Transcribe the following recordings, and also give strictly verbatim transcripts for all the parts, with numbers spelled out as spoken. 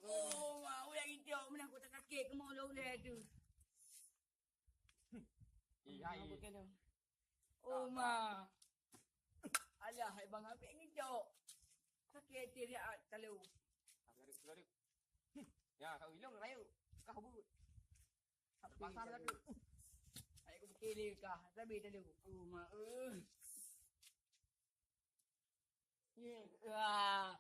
Oh, ma, ulèe geucok, meunan kok sakét keumoe lôn ulèe tu. Ih, hai. Oh, ma. Alah, hai bang, abéh geucok. Sakét até dia, ah, talo. Ya, kau ilong rayu. Kau bu. Pasar dah tu. Ayo, aku fikir dia kah. Tapi talo. Oh, ma, eh. Wah.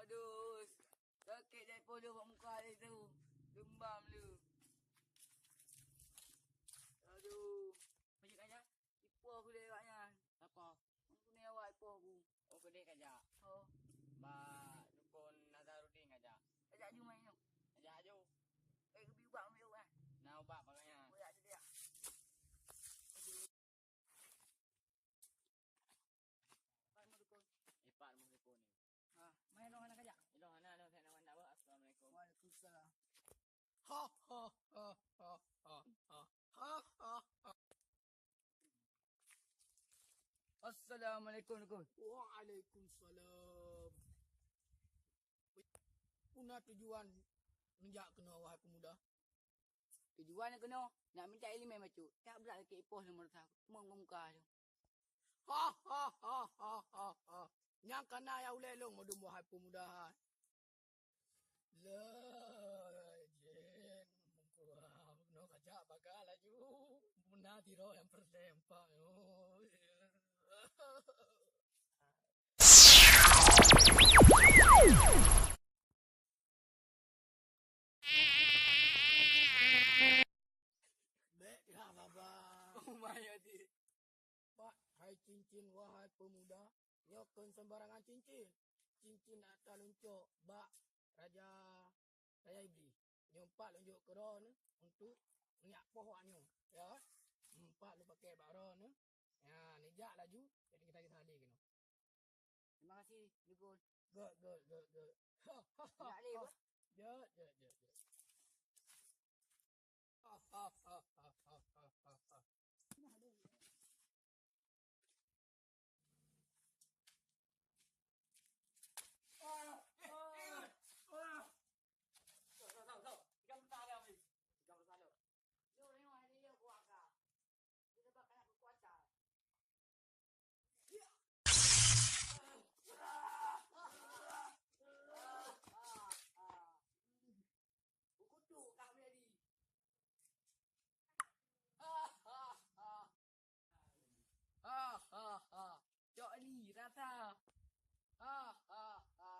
Aduh, sakét jai poh lôn bak muka lé tu. Leumbam lé. Aduh. Macam mana? Ipoh ku lé awak nyan. Apa? Aku ni awak ipoh ku. Oh, kedai kajak. Oh. Bak dukun Nazarudin kajak. Kajak ju mai nyoe. Kajak ju. Eh, keubi ubak ambil ubak. Nah, ubak pakai nyan. Oh, ya, jadi ya. Empat lima dukun. Empat lima dukun ni. Ah, mai ilong hana kajak? Ilong hana, ilong saya nak mandap. Assalamualaikum. Waalaikumsalam. Ha, ha, ha. Assalamualaikum, dukun. Waalaikumsalam. Peue na tujuan neujak keunoe, wahai peumuda? Tujuan keunoe nak minta ileumèe bacut. Tak brat keu ipoh lôn meurasa meueng muka lôn. Ha, ha, ha. Nyang ka na ya ulèe lôn meudum, wahai peumuda hai. Lé, jén, muka, keunoe kajak bagah laju. Peue na sidroe nyang peureulèe empat. Bèk lah, Baba. Oh, my God. Bak hai cincin, wahai peumuda, nyoe kon sembarangan cincin. Cincin ata lôn cok bak Raja Raja Iblis. Nyoe empat lôn jok keu droeneuh untuk neujak poh awak nyoe, ya. Empat lôn pakai bak droeneuh. Ya, neujak laju, jadi kita, kita salé keunoe. Terima kasih, dukun. Good, good, good, good. Neujak lé, bos. Jot, jot, jot, jot. Ha, ha, ha. Ha, ha, ha. Cok li rasa. Ha, ha, ha.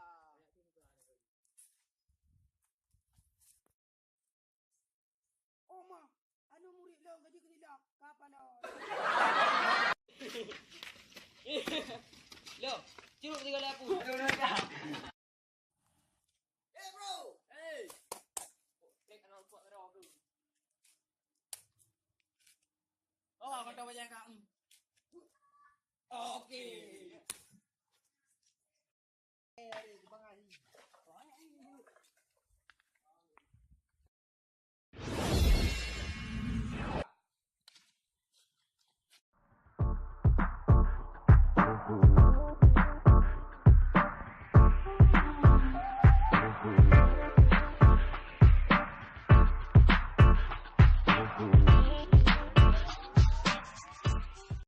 Oma, anu murit lôn gaji keutilak ka palong. Lo, curuk tiga lapu. Eh, bro. Hey. Klik anak lupa kena aku. Oh, kau tahu macam kau. Oke.